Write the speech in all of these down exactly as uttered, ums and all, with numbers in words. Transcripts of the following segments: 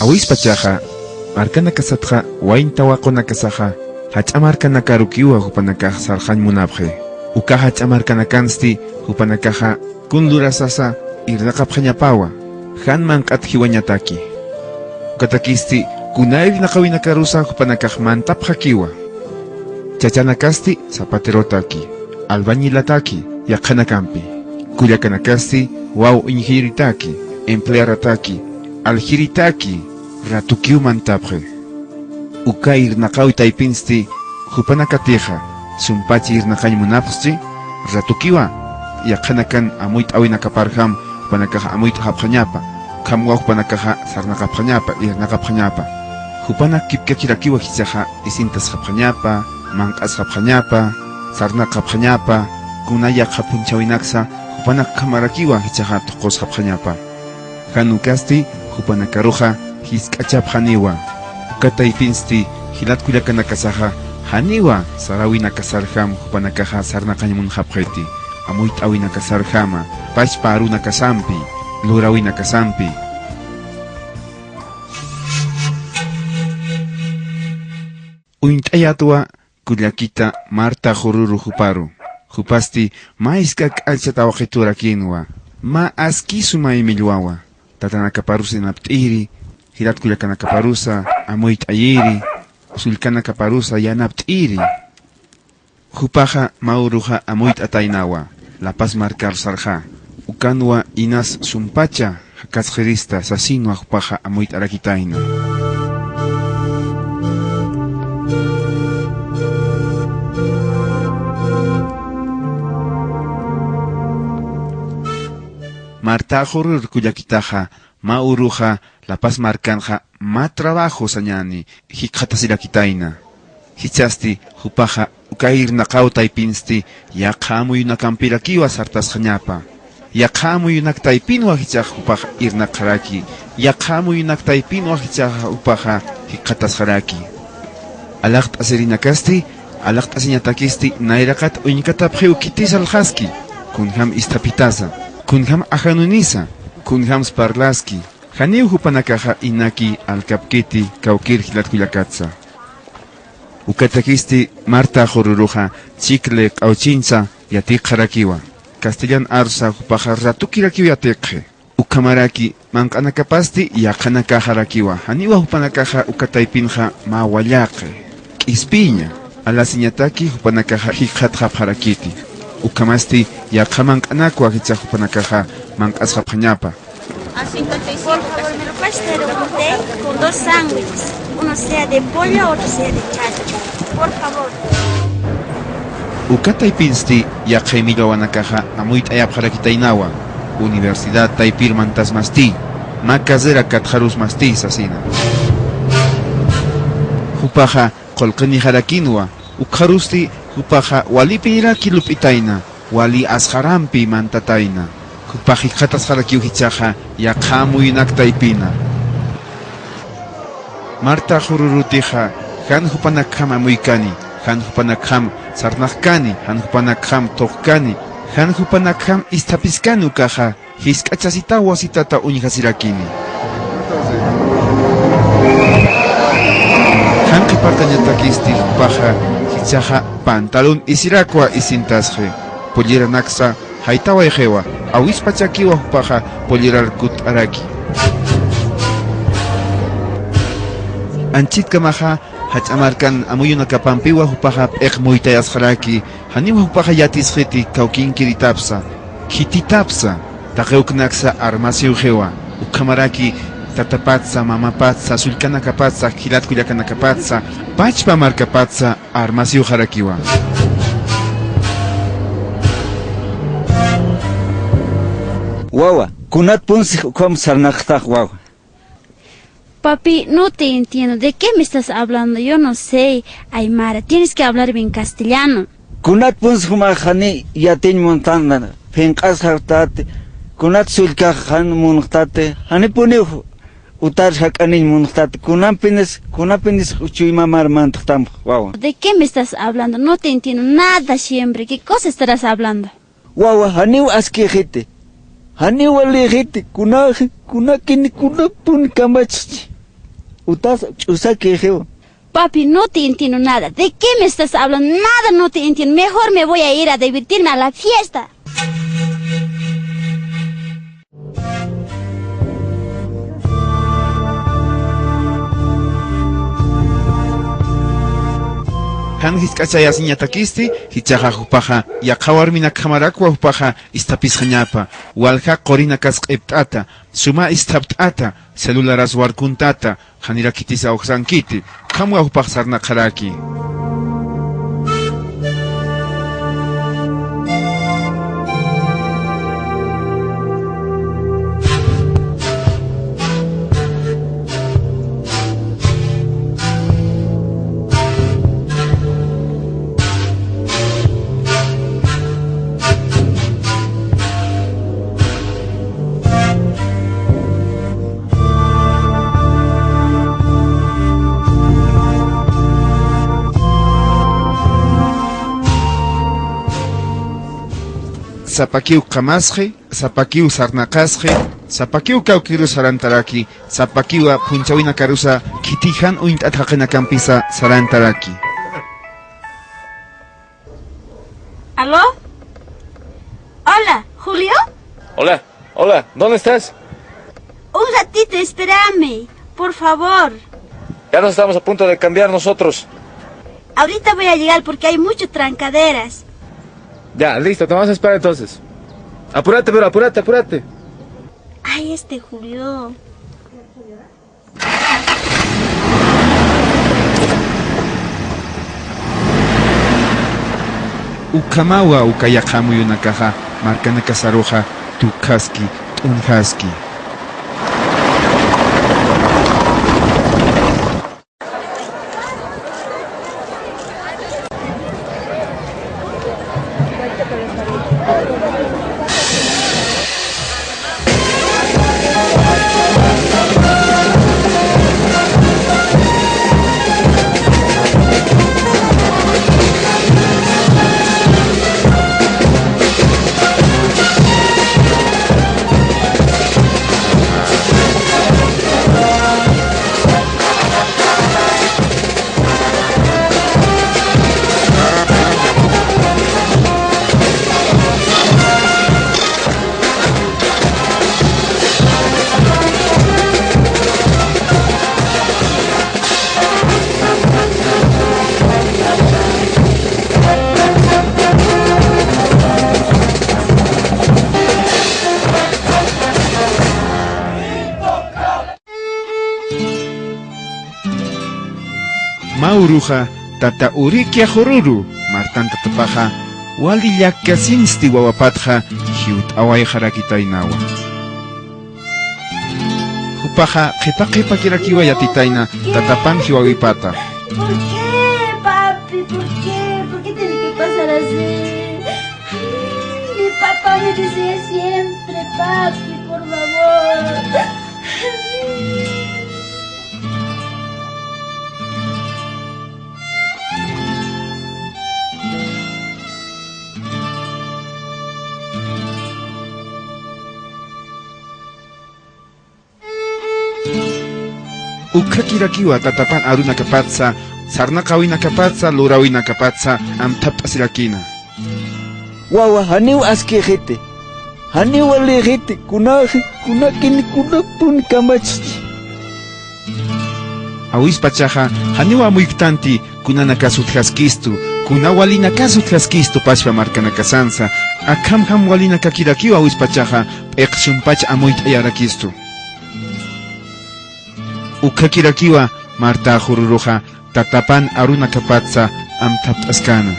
Awispachaxa, markanakasatxa, wayn tawaqunakasaxa, jach'a markanakarukiwa jupanakax sarxañ munapxi. Uka jach'a markanakansti, jupanakaxa, kun lurasasa, irnaqapxañapawa, jan manq'at jiwañataki. Ukatakisti, kuna irnaqawinakarusa, jupanakax mantapxakiwa. Chachanakasti, zapaterotaki, albañilataki, yaqhanakampi. Kullakanakasti, waw uñjiritaki, emplearataki, aljiritaki, ratukiw mantapxi. Uka irnaqaw taypinsti, jupanakatixa, sumpachi irnaqañ munapxschi, ratukiwa, yaqhanakan amuyt'awinakaparjam, jupanakaxa amuyt'xapxañapa, ukhamwa jupanakaxa sarnaqapxañapa, irnaqapxañapa. Jupanak kipkakirakiwa jichhaxa, isintasxapxañapa, manq'asxapxañapa, sarnaqapxañapa, kuna yaqha phunchhawinaksa, jupanak ukhamarakiwa jichhaxa thuqusxapxañapa. Jan ukasti, jupanakaruxa, jisk'achapxaniwa. Uka taypinsti, jilat kullakanakasaxa, janiwa, saräwinakasarjam, jupanakaxa, sarnaqañ munxapxiti. Amuyt'awinakasarjama, pachpa arunakasampi, luräwinakasampi. Uñt'ayatwa, kullakita Marta Jururu juparu. Jupasti mä jisk'a k'acha tawaqiturakinwa. Mä aski suma imillwawa. Tatanakaparusa yanapt'iri, jilat kullakanakaparusa amuyt'ayiri, sullkanakaparusa yanapt'iri. Jupaxa mä uruxa amuyt'ataynawa. La Paz markar sarxa. Ukanwa inas sumpacha jakasqirista sasinwa jupaxa amuyt'arakitayna. Marta Jururu kullakitaxa, mä uruxa La Paz markanxa mä trabajo sañani jikxatasirakitayna. Jichhasti jupaxa uka irnaqaw taypinsti yaqha amuyunakampirakiwa sartasxañapa. Yaqha amuyunak taypinwa jichhax jupax irnaqxaraki. Yaqha amuyunak taypinwa jichhax jupaxa jikxatasxaraki. Alaqt'asirinakasti, alaqt'asiñatakisti nayraqat uñkatapxiw khitis alxaski, kunjam isthapitasa, kunjam ajanunisa, kunjams parlaski. Janiw jupanakaxa inaki alkapkiti kawkir jilat kullakatsa. Ukatakisti Marta Jururuxa chicle q'awchinsa yatiqxarakiwa. Castellan arusa jupaxa ratukirakiw yatiqxi. Ukhamaraki manq'anakapasti yaqhanakaxarakiwa. Janiwa jupanakaxa uka taypinxa mä wallaqi, k'ispiña, alasiñataki jupanakaxa jikxatxapxarakiti. Ukhamasti yaqha manq'anakwa jichhax jupanakaxa manq'asxapxañapa. A cincuenta y cinco. Por favor, ¿me lo puedes traer un té con dos sándwiches? Uno sea de pollo, otro sea de chancho. Por favor. Uka taypinsti yaqha imillwawanakaxa amuyt'ayapxarakitaynawa, universidad taypir mantasmasti, mä carrera katxarusmasti sasina. Jupaxa qullqinixarakinwa, ukxarusti jupaxa walipiñaraki lup'itayna, wali asxarampi mantatayna. Jupax jikxatasxarakiw jichhaxa yaqha amuyunak taypina. Marta Jururutixa, jan jupanakjam amuykani, jan jupanakjam sarnaqkani, jan jupanakjam thuqkani, jan jupanakjam isthapiskani ukaxa, jisk'achasitaw wasitata uñjasirakini. Jan qhipartañatakisti jupaxa, jichhaxa pantalón isirakwa isintasxi, polleranaksa jaytawayxiwa, awispachakiwa jupaxa pollerar kutt'araki. Anchitkamaxa, jach'a markan amuyunakapampiwa jupaxa p'iq muytayasxaraki, janiwa jupaxa yatisxiti kawkinkiritapsa, khititapsa, taqi uknaksa armasiwxiwa, ukhamaraki tatapatsa, mamapatsa, sullkanakapatsa, jilat kullakanakapatsa, pachpa markapatsa armasiwxarakiwa. Wawa, kunat punsix ukham sarnaqtax wawa. Papi, no te entiendo. ¿De qué me estás hablando? Yo no sé aymara. Tienes que hablarme en castellano. Kunat punsix jumax jani yatiñ munxtati, phinq'asxartati, kunat sullkax jan munxtati, janipuniw utar jak'aniñ munxtati, kunampinis, kunampinis chuymamar mantxtamx wawa. ¿De qué me estás hablando? No te entiendo nada siempre. ¿Qué cosa estarás hablando? Wawa, janiw askixiti, janiw walixiti, kunaxi, kunakini, kunapun kamachxchi. Utas ch'usakixiw. Papi, no te entiendo nada. ¿De qué me estás hablando? Nada no te entiendo. Mejor me voy a ir a divertirme a la fiesta. Jan jisk'achayasiñatakisti, jichhaxa jupaxa yaqha warminakjamarakwa jupaxa isthapisxañapa, walja qurinakas q'ipt'ata, suma isthapt'ata, celularas warkuntata, janirakitisa awjasankiti, ukhamwa jupax sarnaqaraki. Sapakiw qhamasxi, sapakiw sarnaqasxi, sapakiw kawkiru sarantaraki, sapakiwa phunchhawinakarusa khitixan uñt'at jaqinakampisa sarantaraki. ¿Aló? Hola, Julio. Hola, hola, ¿dónde estás? Un ratito, espérame, por favor. Ya nos estamos a punto de cambiar nosotros. Ahorita voy a llegar porque hay muchas trancaderas. Ya, listo, te vamos a esperar entonces. Apúrate, pero apúrate, apúrate. Ay, este Julio. Ukhamawa uka yaqha amuyunakaxa markanakasaruxa tukjaski, t'unjaski. Mä uruxa tata Urikia Jururu, Martan tatapaxa wali llakkasinsti wawapatxa jiwt'awayxarakitaynawa. Jupaxa qhipa qhipakirakiwa yatitayna tatapan jiwawipata. ¿Por qué, papi? ¿Por qué? ¿Por qué tiene que pasar así? Mi papá me decía siempre, papi, por favor. Ukkhakirakiwa tatapan arunakapatsa, sarnaqawinakapatsa, lurawinakapatsa amthapt'asirakïna. Wawa, janiw askïxiti, janiw walïxiti, kunaxi, kunakin, kunapun kamachichi. Awispachaxa, janiw amuyktanti, kunanakas utjaskistu, kuna walinakas utjaskistu pachpa markanakasansa, akhamjam walinakakirakiw awispachaxa, p'iqsumpach amuyt'ayarakistu. Ukkhakirakiwa Marta Jururuxa tatapan arunakapatsa amthapt'askäna.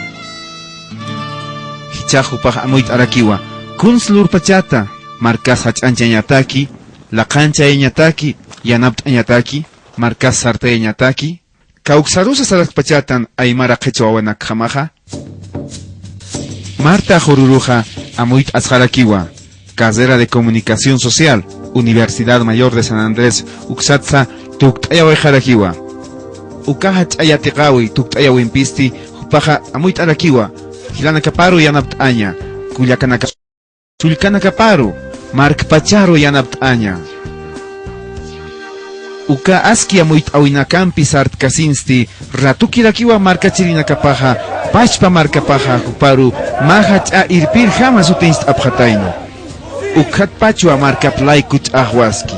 Jichhax jupax amuyt'arakiwa, kuns lurpachata, markas jach'añchañataki, laqanchayañataki, yanapt'añataki, markas sartayañataki, kawksarusa saraskpachatan aymara qhichwa wawanakjamaxa. Marta Jururuxa amuyt'asxarakiwa, carrera de Comunicación Social, Universidad Mayor de San Andrés uksatsa tukt'ayawayxarakiwa. Ukaxa ch'aya yatiqäwi tukt'ayawimpisti jupaxa amuyt'arakiwa, jilanakaparu yanapt'aña, kullakanaka sullkanakaparu, markpacharu yanapt'aña. Uka aski amuyt'äwinakampi sartkasinsti, ratukirakiwa markachirinakapaxa, pachpa markapaxa juparu mä jach'a irpirjama sutint'apxatayna. Ukxatpachwa markap layku ch'axwaski.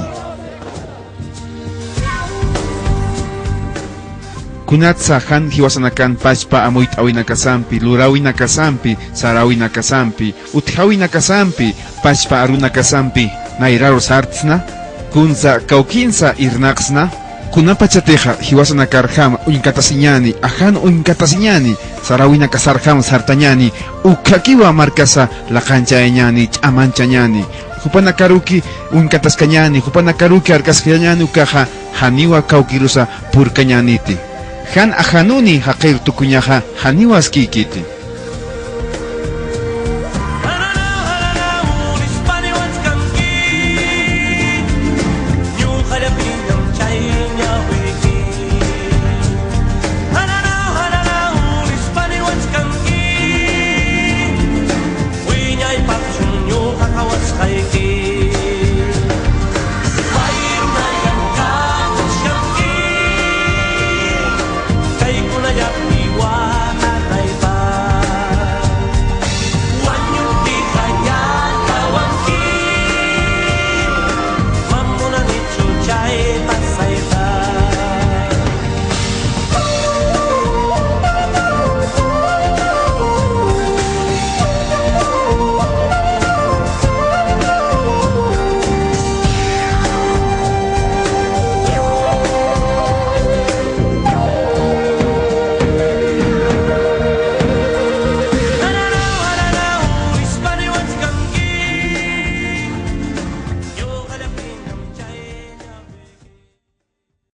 Kunatsa jan jiwasanakan pachpa amuyt'äwinakasampi, luräwinakasampi, saräwinakasampi, utjäwinakasampi, pachpa arunakasampi nayraru sartsna, kunsa kawkinsa irnaqsna. Kunapachatixa jiwasanakarjam uñkatasiñäni, ajan uñkatasiñäni, saräwinakasarjam sartañäni, ukhakiwa markasa laqanchayañäni, ch'amanchañäni. Jupanakaruki uñkataskañäni, jupanakaruki arkaskañäni, ukaxa janiwa kawkirusa purkañäniti. Jan ajanuni jaqir tukuñaxa janiwa askïkiti.